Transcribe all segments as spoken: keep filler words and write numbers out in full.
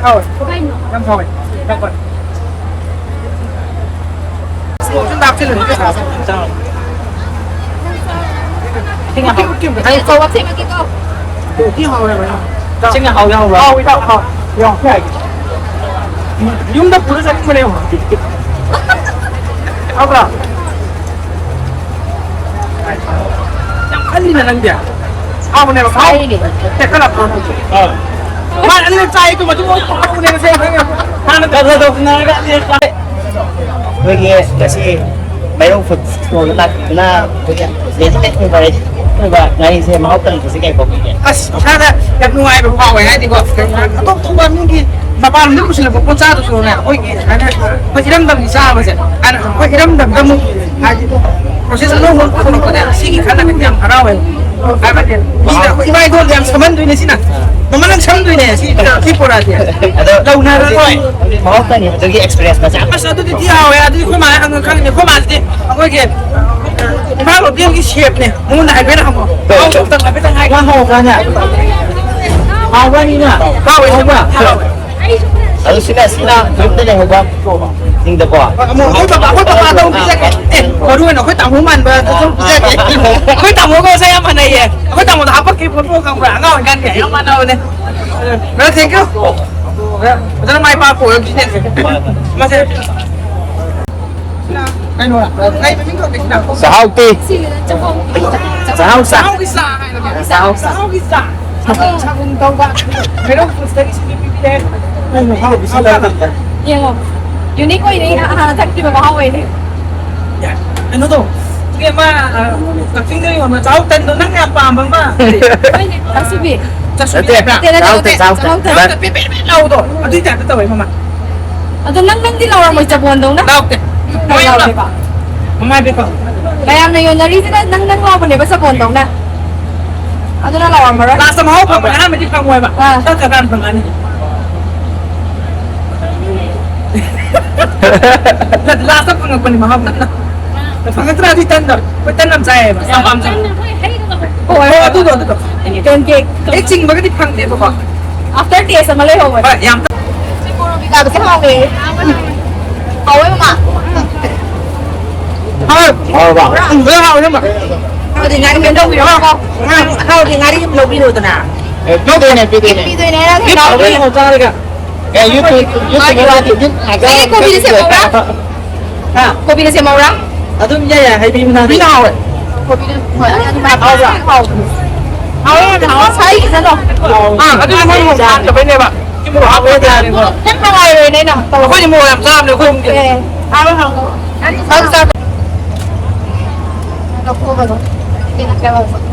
ꯍꯥꯎꯋꯦ꯫ ꯌꯥꯝ ꯍꯥꯎꯋꯦ꯫ ꯌꯥꯝ ꯍꯥꯎꯋꯦ꯫ ꯁꯤꯡꯖꯨ ꯍꯥꯞꯆꯤꯜꯂꯨ꯫ ꯊꯤꯅ ꯍꯥꯎ-, ꯊꯤ ꯍꯥꯎꯋꯦꯕ꯫ ꯆꯤꯡꯅ ꯍꯥꯎ ꯌꯥꯎꯕ꯭ꯔꯥ? ꯍꯥꯎꯋꯤ, ꯏꯇꯥꯎ, ꯍꯥꯎꯋꯤ꯫ ꯌꯥꯎ, ꯌꯥꯏ꯫ ꯌꯨꯝꯗ ꯄꯨꯔ ꯆꯠꯅꯤꯡꯕꯅꯦ ꯌꯦꯡꯉꯣ꯫ ꯍꯥꯎꯕ꯭ꯔꯥ? ꯌꯥꯝ ꯈꯜꯂꯤꯅ ꯅꯪꯗꯤ꯫ ꯍꯥꯎꯕꯅꯦꯕ, ꯍꯥꯎ-, ꯍꯥꯏꯔꯤꯅꯦ꯫ ꯇꯦꯛꯈꯠꯂꯛꯄ꯭ꯔꯣ? ꯑꯥ꯫ ꯃꯥ ꯑꯅꯤꯔꯛ ꯆꯥꯏ, ꯑꯗꯨ ꯃꯇꯨꯡ ꯍꯥꯎꯕꯅꯦꯕ, ꯁꯦ ꯈꯪꯉꯦ꯫ ꯍꯥꯟꯅ ꯈꯔ ꯈꯔ ꯇꯧꯅꯔꯒ ꯑꯅꯤꯔꯛ ꯆꯥꯏ꯫ ꯑꯩꯈꯣꯏꯒꯤ ꯉꯁꯤ ꯃꯩꯔꯧ ꯐꯨꯗ ꯁ꯭ꯇꯣꯜꯗ ꯂꯥꯛꯄꯗꯨꯅ ꯑꯩꯈꯣꯏꯒꯤ ꯂꯦꯖꯦꯟꯗꯔꯤ ꯑꯣꯏꯕ ꯉꯥꯔꯤꯁꯦ ꯃꯍꯥꯎ ꯇꯪꯕꯁꯦ ꯀꯩ ꯀꯧꯒꯦ? ꯑꯁ, ꯏꯁꯥꯗ ꯌꯥꯝ ꯅꯨꯡꯉꯥꯏꯕ ꯐꯥꯎꯋꯦ꯫ ꯍꯥꯏꯗꯤꯀꯣ, ꯑꯇꯣꯞ ꯑꯇꯣꯞꯄ ꯃꯤꯒꯤ ꯃꯄꯥꯟ ꯂꯝꯗ ꯄꯨꯁꯤꯜꯂꯛꯄ ꯄꯣꯠ ꯆꯥꯗꯧ ꯁꯔꯨꯛꯅꯦ, ꯑꯩꯈꯣꯏꯒꯤ ꯁꯨꯃꯥꯏꯅ ꯑꯩꯈꯣꯏ ꯏꯔꯝꯗꯝꯒꯤ ꯆꯥꯕꯁꯦ, ꯑꯗꯨꯅ ꯑꯩꯈꯣꯏ ꯏꯔꯝꯗꯝꯗ ꯑꯃꯨꯛ ꯍꯥꯏꯗꯤ ꯄ꯭ꯔꯣꯁꯦꯁ ꯑꯅꯧꯕ ꯑꯃ ꯄꯨꯊꯣꯔꯛꯄꯁꯦ, ꯁꯤꯒꯤ ꯈꯜꯂꯒꯗꯤ ꯌꯥꯝ ꯍꯔꯥꯎꯋꯦ꯫ ꯍꯥꯏꯕꯗꯤ ꯃꯤꯅ ꯑꯩꯈꯣꯏ ꯏꯃꯥ ꯏꯗꯣꯟꯁꯦ ꯌꯥꯝ ꯁꯝꯍꯟꯗꯣꯏꯅꯦ ꯁꯤꯅ꯫ ꯃꯃꯜ ꯌꯥꯝ ꯁꯝꯗꯣꯏꯅꯦ ꯁꯤ, ꯁꯤ ꯄꯣꯔꯛꯑꯗꯤ꯫ ꯑꯗꯣ ꯂꯧꯅꯔꯔꯣꯏ꯫ ꯍꯧꯖꯤꯛ ꯃꯍꯥꯎ ꯇꯪꯉꯤꯕꯗꯨꯒꯤ ꯑꯦꯛꯁꯄꯤꯔꯤꯌꯟꯁ ꯃꯆꯥ ꯑꯃ꯫ ꯑꯁ, ꯑꯗꯨꯗꯤ ꯊꯤ ꯍꯥꯎꯋꯦ꯫ ꯑꯗꯨꯗꯤ ꯑꯩꯈꯣꯏ ꯃꯥ ꯍꯪꯉ ꯈꯪꯅꯤ꯫ ꯑꯩꯈꯣꯏ ꯃꯥꯁꯤꯗꯤ ꯑꯩꯈꯣꯏꯒꯤ ꯏꯝꯐꯥꯜ ꯍꯣꯇꯦꯜꯒꯤ ꯁꯦꯞꯅꯦ꯫ ꯃꯉꯣꯟꯗ ꯍꯥꯏꯐꯦꯠ ꯍꯪꯉꯣ꯫ ꯍꯣꯏ꯫ ꯃꯍꯥꯎ ꯑꯝꯇꯪ ꯍꯥꯏꯐꯦꯠꯇꯪ ꯍꯥꯏꯒꯦ꯫ ꯋꯥ ꯍꯪꯉꯣ ꯀꯥꯟꯗ꯫ ꯍꯥꯎꯕꯅꯤꯅ꯫ ꯍꯥꯎꯋꯦ, ꯍꯥꯎꯕ꯭ꯔꯥ? ꯍꯥꯎꯋꯦ꯫ ꯑꯗꯨ ꯁꯤꯅ, ꯁꯤꯅ ꯌꯨꯝꯗ ꯂꯩꯍꯧꯕ ꯆꯤꯡꯗꯀꯣ꯫ ꯑꯃꯨꯛ ꯑꯩꯈꯣꯏ ꯄꯄꯥ, ꯑꯩꯈꯣꯏ ꯄꯄꯥꯗ ꯑꯃꯨꯛ ꯄꯤꯖꯒꯦ꯫ ꯑꯦ, ꯃꯔꯨ ꯑꯣꯏꯅ ꯑꯩꯈꯣꯏ ꯇꯥꯃꯣ ꯃꯥꯟꯕꯗꯁꯨ ꯄꯤꯖꯒꯦ꯫ ꯑꯩꯈꯣꯏ ꯇꯥꯃꯣꯒ ꯃꯁꯛ ꯌꯥꯝ ꯃꯥꯟꯅꯩꯌꯦ꯫ ꯑꯩꯈꯣꯏ ꯇꯥꯃꯣꯗ ꯍꯥꯄꯛꯈꯤꯕ ꯐꯣꯇꯣ ꯈꯪꯕ꯭ꯔꯥ? ꯑꯉꯥꯡ ꯑꯣꯏꯔꯤꯀꯥꯟꯒꯤ ꯌꯥꯝ ꯃꯥꯟꯅꯕꯅꯦ꯫ Brother, thank you꯫ ꯐꯖꯅ ꯃꯥꯏ ꯄꯥꯛꯄ ꯑꯣꯏꯔꯣ business ꯁꯦ꯫ ꯃꯥꯁꯦ ꯀꯩꯅꯣ, ꯀꯩ ꯃꯃꯤꯡ ꯀꯧꯒꯦ ꯁꯤꯅ? ꯆꯥꯛꯍꯥꯎ ꯇꯤ꯫ ꯆꯥꯛꯍꯥꯎ ꯆꯥ꯫ ꯆꯥꯛꯍꯥꯎꯒꯤ ꯆꯥ ꯍꯥꯏꯔꯒꯦ꯫ ꯆꯥꯛꯍꯥꯎ ꯆꯥ꯫ ꯆꯥꯛꯍꯥꯎꯒꯤ ꯆꯥ꯫ ꯁꯪꯒꯣꯝ ꯇꯧꯕ꯫ ꯃꯦꯔꯣ ꯐꯨꯗꯇꯒꯤ ꯁꯤꯡꯖꯨ ꯄꯤꯕꯤꯔꯦ꯫ ꯌꯦꯡꯉꯣ꯫ Unique ꯑꯣꯏꯅꯤ, ꯍꯥꯟꯅ ꯊꯛꯈꯤꯕ ꯃꯍꯥꯎ ꯑꯣꯏꯅꯤ꯫ ꯀꯩꯅꯣꯗꯣ, ꯍꯧꯖꯤꯛꯀꯤ ꯑꯃ, ꯑ, ꯀꯛꯆꯤꯡꯗ ꯌꯣꯟꯕ ꯆꯥꯛꯍꯥꯎ ꯇꯟꯗꯣ ꯅꯪ ꯌꯥꯝ ꯄꯥꯝꯕ ꯑꯃ꯫ ꯍꯣꯏꯅꯦ, ꯆꯥꯁꯨꯕꯤ꯫ ꯆꯥꯁꯨꯕꯤ ꯅꯠꯇꯦ, ꯍꯥꯏꯕ꯭ꯔꯥ? ꯅꯠꯇꯦ, ꯆꯥꯛꯍꯥꯎ ꯅꯠꯇꯦ, ꯇꯟ, ꯆꯥꯛꯍꯥꯎ ꯆꯥꯛꯍꯥꯎ ꯇꯟ꯫ ꯇꯟ꯫ ꯆꯥꯛꯍꯥꯎ ꯇꯟ ꯄꯦꯠ ꯄꯦꯠ ꯄꯦꯠ ꯂꯥꯎꯕꯗꯣ, ꯑꯗꯨꯏ ꯇꯥꯏꯞꯇ ꯇꯧꯋꯦ ꯃꯃꯜ꯫ ꯑꯗꯣ ꯅꯪ ꯅꯪꯗꯤ ꯂꯥꯎꯔꯝꯃꯣꯏ ꯆꯕꯣꯟꯗꯧꯅ? ꯂꯥꯎꯗꯦ꯫ ꯂꯥꯎꯔꯝꯃꯣꯏꯕ꯫ ꯃꯃꯥꯏ ꯄꯦꯠꯄ꯫ ꯃꯌꯥꯝꯅ ꯌꯣꯟꯅꯔꯤꯁꯤꯅ ꯅꯪ ꯅꯪ ꯂꯥꯎꯕꯅꯦꯕ ꯆꯕꯣꯟꯗꯧꯅ꯫ ꯑꯗꯨꯅ ꯂꯥꯎꯔꯝꯃꯔꯣꯏ꯫ Last ꯇ ꯃꯍꯥꯎ ꯐꯪꯕꯅꯦ, ꯑꯍꯥꯟꯕꯗꯤ ꯐꯪꯉꯣꯏꯕ꯫ ꯑꯥ꯫ ꯇꯠꯈ꯭ꯔꯀꯥꯟꯗ ꯐꯪꯉꯅꯤ꯫ ꯅꯠꯇꯦ, last ꯇ ꯐꯪꯉꯛꯄꯅꯤ ꯃꯍꯥꯎ ꯀꯟꯅ꯫ ꯐꯪꯉꯛꯇ꯭ꯔꯗꯤ ꯇꯟꯗꯣ꯫ ꯑꯩꯈꯣꯏ ꯇꯟ ꯌꯥꯝ ꯆꯥꯏꯌꯦꯕ꯫ ꯌꯥꯝ ꯄꯥꯝꯖꯕ꯫ ꯍꯣꯏ, ꯍꯣꯏ, ꯑꯗꯨꯗꯣ, ꯑꯗꯨꯗꯣ꯫ ꯀꯦꯟ ꯀꯦꯛ꯫ ꯍꯦꯛ ꯆꯤꯡꯕꯒꯗꯤ ꯐꯪꯗꯦꯕꯀꯣ꯫ After taste ꯑꯃ ꯂꯩꯍꯧꯕꯅꯦ꯫ ꯍꯣꯏ, ꯌꯥꯝ ꯁꯤ ꯄꯨꯔꯨꯕꯤꯀꯥꯗꯨꯁꯨ ꯍꯥꯎꯋꯦ꯫ ꯍꯥꯎꯋꯦ, ꯃꯃꯥ꯫ ꯍꯥꯎꯔꯕ? ꯎꯝ, ꯂꯣꯏ ꯍꯥꯎꯋꯦ, ꯏꯅꯝꯃ꯫ ꯍꯥꯎꯗꯤ ꯉꯥꯔꯤ ꯑꯃ ꯂꯧꯕꯤꯔꯣ꯫ ꯍꯥꯎꯗꯤ ꯉꯥꯔꯤ ꯑꯃ ꯂꯧꯕꯤꯔꯣꯗꯅ꯫ ꯑꯦ, ꯄꯤꯗꯣꯏꯅꯦ, ꯄꯤꯗꯣꯏꯅꯦ꯫ ꯄꯤꯗꯣꯏꯅꯦ, ꯅꯪ ꯄꯤꯗꯣꯏꯅꯦ꯫ ꯍꯥꯎꯕ ꯌꯦꯡꯉꯣ, ꯆꯥꯔꯒ꯫ ꯑꯦ, YouTube, YouTube ꯅꯠꯇꯦ, YouTube ꯍꯥꯏ꯫ ꯑꯦ, ꯀꯣꯕꯤꯗ ꯁꯦꯝꯍꯧꯔꯥ? ꯍꯥ? ꯀꯣꯕꯤꯗ ꯁꯦꯝꯍꯧꯔꯥ? ꯑꯗꯨꯝ ꯌꯥꯏ, ꯌꯥꯏ, ꯍꯩꯕꯤ ꯃꯅꯥꯗꯤ꯫ ꯀꯣꯕꯤꯅ ꯍꯥꯎꯋꯦ꯫ ꯀꯣꯕꯤꯅ ꯍꯣꯏ, ꯑꯗꯨꯝ ꯍꯥꯎꯕ꯭ꯔꯥ? ꯍꯥꯎꯕꯅꯦ꯫ ꯍꯥꯎꯋꯦ, ꯌꯥꯝꯅ ꯍꯥꯎꯋꯦ꯫ ꯉꯁꯥꯏꯒꯤ ꯐꯖꯅ ꯍꯥꯎꯋꯦ꯫ ꯑꯥ, ꯑꯗꯨꯗꯤ ꯃꯣꯏ ꯃꯣꯔꯣꯛ ꯆꯥꯗꯕꯩꯅꯦꯕ꯫ ꯁꯤ ꯃꯣꯔꯣꯛ ꯍꯥꯞꯄ ꯌꯥꯗꯦꯕ꯫ ꯅꯪ ꯅꯨꯡꯉꯥꯏꯔꯣꯏꯅꯦ, ꯅꯪ꯫ ꯑꯩꯈꯣꯏꯗꯤ ꯃꯣꯔꯣꯛ ꯌꯥꯝ ꯆꯥꯕꯅꯦ, ꯑꯩꯈꯣꯏ ꯑꯍꯨꯝꯗꯤ꯫ ꯑꯦ, ꯍꯥꯎꯋꯦ, ꯍꯥꯎꯋꯦ꯫ ꯑꯗꯨ ꯆꯥꯕ꯫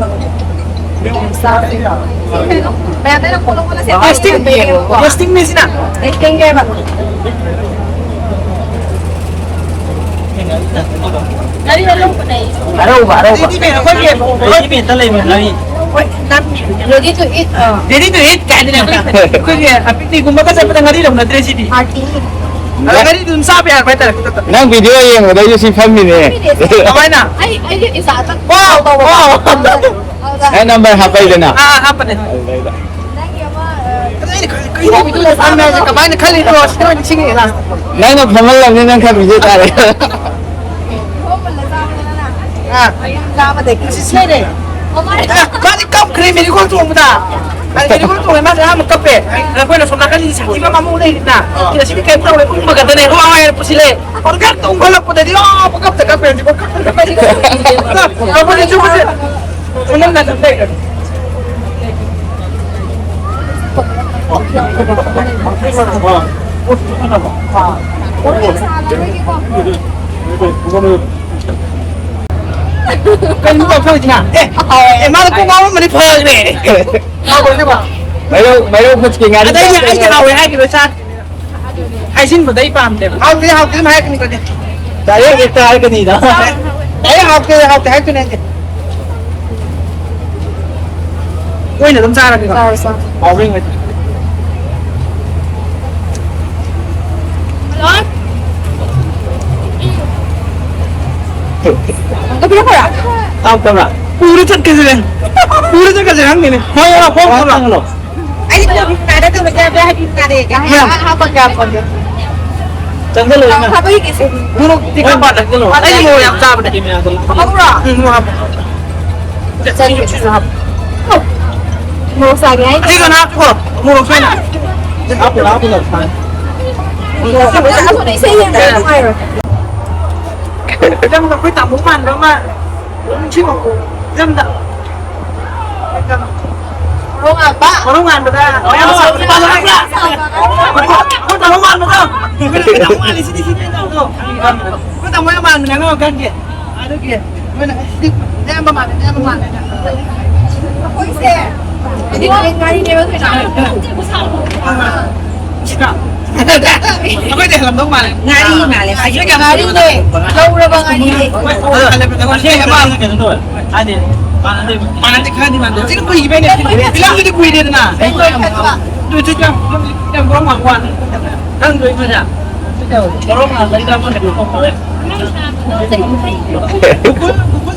Testing, testing ꯃꯤꯁꯤꯅ꯫ ꯑꯔꯧꯕ, ꯑꯔꯧꯕ꯫ Ready made ꯑꯩꯈꯣꯏꯒꯤ, ꯑꯩꯈꯣꯏꯒꯤ ꯃꯦꯠꯇ ꯂꯩꯕ ꯉꯥꯔꯤ꯫ Ready to eat, ꯑ꯫ Ready to eat ꯀꯥꯏꯗꯅꯦ ꯑꯩꯈꯣꯏ, ꯑꯩꯈꯣꯏꯒꯤ picnic ꯀꯨꯝꯕꯒ ꯆꯠꯄꯗ ꯉꯥꯔꯤ ꯂꯧꯅꯗ꯭ꯔꯦ ꯁꯤꯗꯤ꯫ ꯑ, ꯉꯥꯔꯤ ꯑꯗꯨꯝ ꯆꯥꯕ ꯌꯥꯔꯕ ꯍꯥꯏꯇꯥꯔꯦ ꯈꯨꯗꯛꯇ꯫ ꯅꯪ video ꯌꯦꯡꯕꯗ ꯑꯩꯁꯨ ꯁꯤ ꯐꯝꯃꯤꯅꯦ꯫ ꯀꯃꯥꯏꯅ? ꯑꯩ, ꯑꯩꯒꯤ ꯏꯆꯥꯗ ꯋꯥꯎ ꯇꯧꯕ꯫ ꯋꯥꯎ꯫ ꯅꯪ number ꯍꯥꯞꯄꯛꯏꯗꯅ? ꯑꯥ, ꯍꯥꯞꯄꯅꯦ꯫ ꯑꯗꯨꯗꯩꯗ꯫ ꯅꯪꯒꯤ ꯑꯃ, ꯑ, ꯑꯗꯨ ꯑꯩꯅ ꯈꯜꯂꯤ, ꯀꯩꯅꯣ ꯃꯤꯗꯨꯅ ꯆꯥꯝꯃꯦ ꯍꯥꯏꯁꯦ ꯀꯃꯥꯏꯅ ꯈꯜꯂꯤꯅꯣ? ꯁꯤꯗ ꯑꯣꯏꯅ ꯅꯤꯡꯁꯤꯡꯉꯛꯑꯦ last꯫ ꯅꯪꯅ ꯐꯝꯍꯜꯂꯕꯅꯤꯅ ꯅꯪ ꯈꯔ ꯄꯤꯖ ꯇꯥꯔꯦ꯫ ꯀꯤꯍꯣꯝ ꯃꯨꯜꯂ ꯆꯥꯕꯗ ꯅꯪꯅ ꯑꯥ꯫ ꯆꯥꯕꯗꯒꯤ ꯁꯤ ꯂꯩꯔꯦ꯫ ꯑꯣ, ꯃꯥꯅꯦ꯫ ꯑꯦ, ꯃꯥꯗꯤ ꯀꯞꯈ꯭ꯔꯦ ꯃꯦꯔꯤꯒꯣꯜ ꯆꯣꯡꯕꯗ꯫ ꯃꯥꯗꯤ ꯃꯦꯔꯤꯒꯣꯜ ꯆꯣꯡꯉꯦ, ꯃꯥꯗꯤ ꯑꯍꯥꯟꯕ ꯀꯞꯄꯦ꯫ ꯑꯗ ꯑꯩꯈꯣꯏꯅ ꯁꯣꯝ ꯅꯥꯀꯟꯒꯤ ꯁꯥꯊꯤꯕ ꯃꯃꯧ ꯂꯩꯔꯤꯗꯅ꯫ ꯁꯤꯅ ꯁꯤꯗꯤ ꯀꯩꯝ ꯇꯧꯔꯦ, ꯎꯪꯕ ꯈꯛꯇꯅꯦ꯫ ꯋꯥ ꯋꯥ ꯍꯥꯏꯅ ꯄꯨꯁꯤꯜꯂꯦ꯫ ꯍꯣꯔꯦꯟ ꯀꯞꯇ ꯎꯪꯈꯠꯂꯛꯄꯗꯗꯤ ꯑꯥ ꯄꯪꯀꯞꯇ ꯀꯞꯄꯦ ꯍꯧꯖꯤꯛꯐꯥꯎ꯫ ꯀꯞꯄꯗꯤ ꯆꯨꯝꯕꯁꯦ꯫ ꯁꯣꯝꯗ ꯑꯗꯨꯝ ꯂꯩꯈ꯭ꯔꯦ꯫ ꯀꯩꯅꯣ ꯇꯧꯊꯣꯛꯏꯁꯤꯅ? ꯑꯦ, ꯑꯦ, ꯃꯥꯅ ꯀꯣꯛ ꯉꯥꯎꯔꯝꯕꯅꯤ ꯐꯈ꯭ꯔꯦ꯫ ꯃꯥꯏꯔꯧ, ꯃꯥꯏꯔꯧ ꯐꯨꯠꯀꯤ ꯉꯥꯔꯤ ꯑꯗꯩꯗꯤ ꯑꯩꯗꯤ ꯆꯥꯗꯣꯏꯅꯦ꯫ ꯍꯥꯎꯋꯦ ꯍꯥꯏꯈꯤꯕ ꯆꯥ-, ꯍꯥꯏꯖꯤꯟꯕꯗ ꯑꯩ ꯄꯥꯝꯗꯦꯕ꯫ ꯍꯥꯎꯇꯦ, ꯍꯥꯎꯇꯦ ꯑꯗꯨꯝ ꯍꯥꯏꯔꯛꯀꯅꯤ ꯑꯗꯨꯗꯤ꯫ Direct ꯍꯦꯛꯇ ꯍꯥꯏꯔꯛꯀꯅꯤꯗ꯫ ꯑꯦ, ꯍꯥꯎꯇꯦ, ꯍꯥꯎꯇꯦ ꯍꯥꯏꯔꯛꯇꯣꯏꯅꯦ ꯑꯩꯗꯤ꯫ ꯇꯣꯏꯅ ꯑꯗꯨꯝ ꯆꯥꯔꯒꯦꯀꯣ꯫ ꯆꯥꯔꯣ, ꯆꯥꯔꯣ꯫ ꯍꯥꯎꯕ꯭ꯔꯥ ꯌꯦꯡꯉꯣ꯫ ꯍꯜꯂꯣ꯫ ꯑꯝꯇ ꯄꯤꯔꯛꯈꯣꯔꯥ? ꯍꯥꯎꯇꯕ꯭ꯔꯥ? ꯄꯨꯔ ꯆꯠꯈ꯭ꯔꯁꯤꯔꯦ꯫ ꯄꯨꯔ ꯆꯠꯈ꯭ꯔꯁꯤꯔ ꯈꯪꯗꯦꯅꯦ꯫ ꯍꯣꯏ, ꯍꯣꯏ, ꯍꯣꯏ, ꯍꯣꯏ꯫ ꯍꯣꯏ꯫ ꯑꯩꯗꯤ ꯄꯨꯔ ꯍꯥꯏꯗꯤ ꯉꯥꯔꯦꯒ ꯍꯥꯏꯔꯒ ꯍꯥꯞꯄꯒ ꯍꯥꯞꯄꯒ꯫ ꯆꯪꯁꯜꯂꯣ, ꯏꯃꯥ꯫ ꯍꯥꯞꯄꯒꯤ ꯀꯩꯁꯨ꯫ ꯃꯣꯔꯣꯛ ꯇꯤꯛꯈꯠ ꯄꯥꯟ ꯆꯪꯁꯜꯂꯣ꯫ ꯑꯩꯗꯤ ꯃꯣꯔꯣꯛ ꯌꯥꯝ ꯆꯥꯕꯅꯦ꯫ ꯍꯥꯞꯄ꯭ꯔꯣ? ꯎꯝ, ꯃꯣꯔꯣꯛ ꯍꯥꯞꯄꯣ꯫ ꯁꯤꯁꯨ, ꯁꯤꯁꯨ ꯍꯥꯞꯄꯣ꯫ ꯃꯣꯔꯣꯛ ꯆꯥꯒꯦ ꯍꯥꯏꯗꯤ꯫ ꯑꯁꯤꯁꯨ ꯍꯥꯞꯄꯣ꯫ ꯃꯣꯔꯣꯛꯁꯨ ꯍꯥꯞꯄꯣ꯫ ꯍꯥꯞꯄꯣ, ꯍꯥꯞꯄꯣ, ꯍꯥꯞꯄꯣ꯫ ꯑꯗꯨꯅ ꯏꯁꯩ ꯌꯦꯡꯕ ꯅꯨꯡꯉꯥꯏꯔꯣꯏ꯫ ꯅꯪꯗꯣ ꯑꯩꯈꯣꯏ ꯇꯥꯃꯣ ꯃꯥꯟꯕ ꯑꯃ꯫ ꯅꯤꯡꯁꯤꯡꯉꯛꯄ꯭ꯔꯣ? ꯐꯤꯂꯝꯗ꯫ ꯃꯔꯣꯛ ꯉꯥꯟꯕ꯫ ꯃꯔꯣꯛ ꯉꯥꯟꯕꯗ꯫ ꯃꯌꯥꯝ ꯁꯥꯕꯗꯣ ꯅꯨꯄꯥꯗꯣ ꯈꯪꯕ꯭ꯔꯥ? ꯑꯩꯈꯣꯏ ꯇꯥꯃꯣ ꯃꯥꯟꯕꯗꯣ꯫ ꯑꯩꯈꯣꯏ ꯇꯥꯃꯣ ꯃꯥꯜꯂꯤ, ꯁꯤꯗꯤ, ꯁꯤꯗꯤ ꯇꯧꯕꯗꯣ꯫ ꯑꯩꯈꯣꯏ ꯇꯥꯃꯣ ꯌꯥꯝ ꯃꯥꯟꯕꯅꯦ ꯑꯉꯥꯡ ꯑꯣꯏꯔꯤꯀꯥꯟꯒꯤ꯫ ꯑꯗꯨꯒꯤ ꯑꯩꯈꯣꯏꯅ ꯑꯁ ꯁꯤꯗꯤ ꯅꯌꯥꯝꯕ ꯃꯥꯜꯂꯦ, ꯅꯌꯥꯝꯕ ꯃꯥꯜꯂꯦꯅ꯫ ꯑꯩꯈꯣꯏꯁꯦ ꯍꯥꯏꯗꯤ ꯉꯥꯔꯤꯅꯦꯕ ꯀꯩꯅꯣ꯫ ꯑꯩꯈꯣꯏꯗꯤ ꯍꯦꯜꯂꯝꯗꯧ ꯃꯥꯜꯂꯦ꯫ ꯉꯥꯔꯤ ꯃꯥꯜꯂꯦ꯫ ꯉꯥꯔꯤꯅꯦ꯫ ꯂꯧꯔꯕ ꯉꯥꯔꯤꯅꯦ꯫ ꯑꯗꯣ ꯍꯜꯂꯛꯄꯗ ꯉꯁꯤ ꯑꯃ ꯀꯩꯅꯣ ꯇꯧꯋꯦ꯫ ꯍꯥꯏꯗꯤ, ꯃꯥꯟꯅꯗꯦ꯫ ꯃꯥꯟꯅꯗꯤ ꯈꯔꯗꯤ ꯃꯥꯟꯅꯗꯦ꯫ ꯁꯤꯅ ꯀꯨꯏꯈꯤꯕꯩꯅꯦ꯫ ꯐꯤꯂꯝꯗꯨꯗꯤ ꯀꯨꯏꯔꯦꯗꯅ꯫ ꯑꯗꯨ ꯆꯨꯝ ꯆꯨꯝ ꯌꯥꯝ ꯌꯥꯝ ꯒꯣꯔꯣꯡ ꯃꯥꯟꯕ ꯋꯥꯅꯤ꯫ ꯅꯪꯗꯣ ꯑꯩꯈꯣꯏꯅ ꯒꯣꯔꯣꯡ ꯃꯥꯟꯕꯒꯤꯗ ꯑꯃ ꯀꯩꯅꯣ ꯇꯧꯕ ꯃꯥꯜꯂꯦ꯫ Google, Google